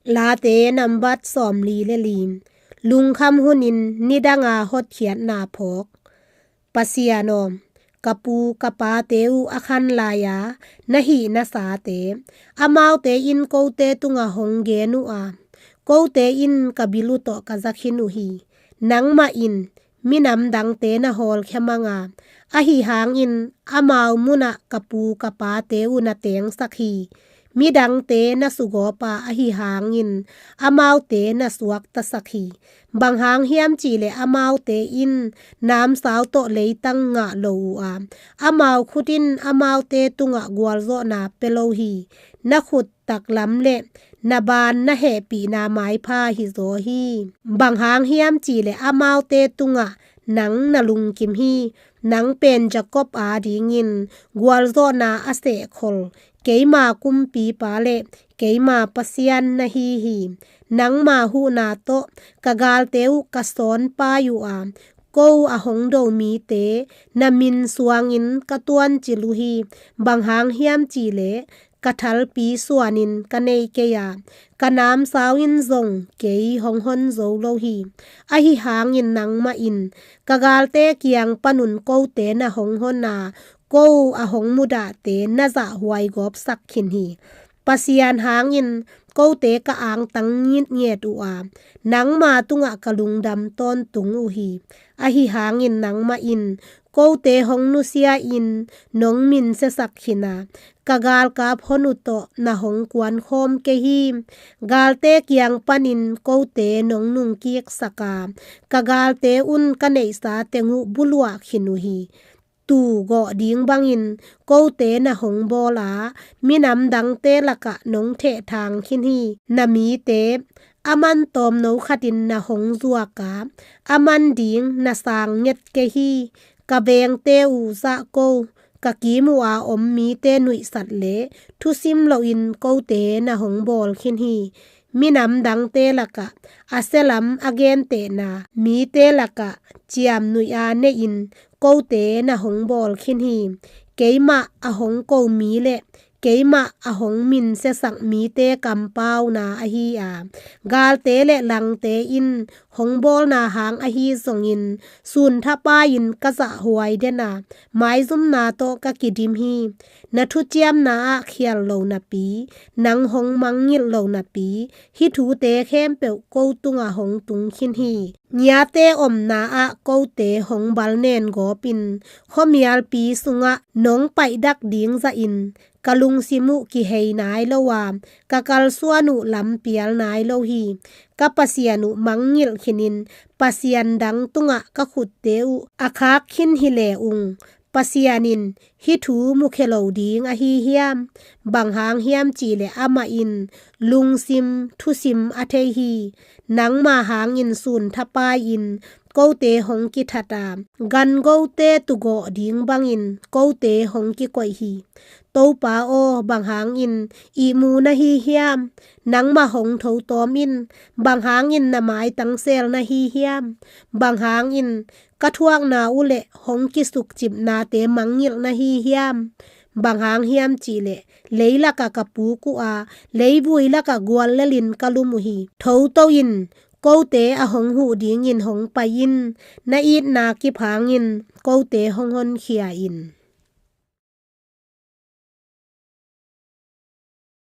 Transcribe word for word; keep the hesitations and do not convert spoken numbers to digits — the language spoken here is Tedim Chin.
Late nambat sawmli le li. Lungkham hunin nidanga hotkhiatna phawk. Pasian aw, ka pu ka pate uh a khan lai-a na hih na sate, amaute in kote tungah hong gen uh a, kote in ka bil uh tawh ka za khin uh hi. Nangmah in minam dangte na hawlkhia mang a, ahi hangin amau munah ka pu ka pate uh na tengsak hi. Midangte na sugawp a, ahi hangin amaute na suaktasak hi. Bang hang hiam cihleh amaute in namsau tawh leitang ngah lo uh a, amau khut in amaute tungah gualzawhna pia lo hi. Na khut taklam le na baan na hehpihna maipha hizaw hi. Bang hang hiam cihleh amaute tungah nang na lungkim hi. Nang pen Jacob adingin gualzawhna a sehkhol, keima kumpipa le keima Pasian na hi hi. Nangma huhna tawh ka galte uh ka sawnpai uh a, ko a hong do mite na min suangin ka tuancil uh hi. Bang hang hiam cihleh ka thalpi suanin ka nei kei a, ka namsau in zong kei hong hon zo lo hi. Ahi hangin nangmah in ka galte kiang panun kote na hong hon a, ko a hong mudahte na zahhuai gawpsak khin hi. Pasian hangin kote ka angtang ngitnget uh a, nangma tungah ka lungdam tawntung uh hi. Ahi hangin nangmah in kote hong nusia in nong minsiasak khin a, ka galkap hon uh tawh na hong kuankhawm kei hi. Galte kiang panin kote nong nungkiksak a, ka galte un ka neihsa teng uh buluah khin uh hi. Tuu gawh ding bangin kote na hong bawl a, minam dangte lakah nong thehthang khin hi. Na mite a man tawmno khatin na hong zuak a, a man ding na sang nget kei hi. Ka vengte uh zah ko, ka kim uh a om mite nuihsat le thusim loin kote na hong bawl khin hi. Minam dangte lakah a sialam a gentehna, mite lakah ciamnuih a neihin kote na hong bawl khin hi. Keimah a hong ko mi le keimah a hong minsiasak mite kampauna ahi a, galte le langte in hong bawlna hang ahi zongin, sunthapai-in ka zahhuai den a, maizumna tawh ka kidim hi. Na thuciamna ah khial lo napi, nang hong mangngilh lo napi, hih thute khempeuh ko tungah hong tung khin hi. Ngiate omna ah kote hong balnen gawpin, khuamialpi sungah nong paihdak ding zahin, ka lungsim uh kihei nai lo a, ka kalsuan uh lampial nai lo hi. Ka Pasian uh mangngilh khinin, pasian dang tungah ka khutte uh a khak khin hi le ung, Pasian in hih thu mukhia lo ding ahi hiam? Bang hang hiam cihleh amah in lungsim thusim a thei hi. Nangma hangin sunthapai-in kote hong kithat a, gangote tugawh ding bangin kote hong kikoih hi. Topa aw, bang hangin ihmu na hi hiam? Nangmah hong thotawm in. Bang hangin na maitang sel na hi hiam? Bang hangin ka thuakna uh le hong kisukcipnate mangngilh na hi hiam? Bang hang hiam cihleh leilakah ka puk uh a, leivui lakah guallelin ka lum uh hi. Thoto in, kote a hong huh dingin hong pai in. Na itna kip hangin kote hong honkhia in.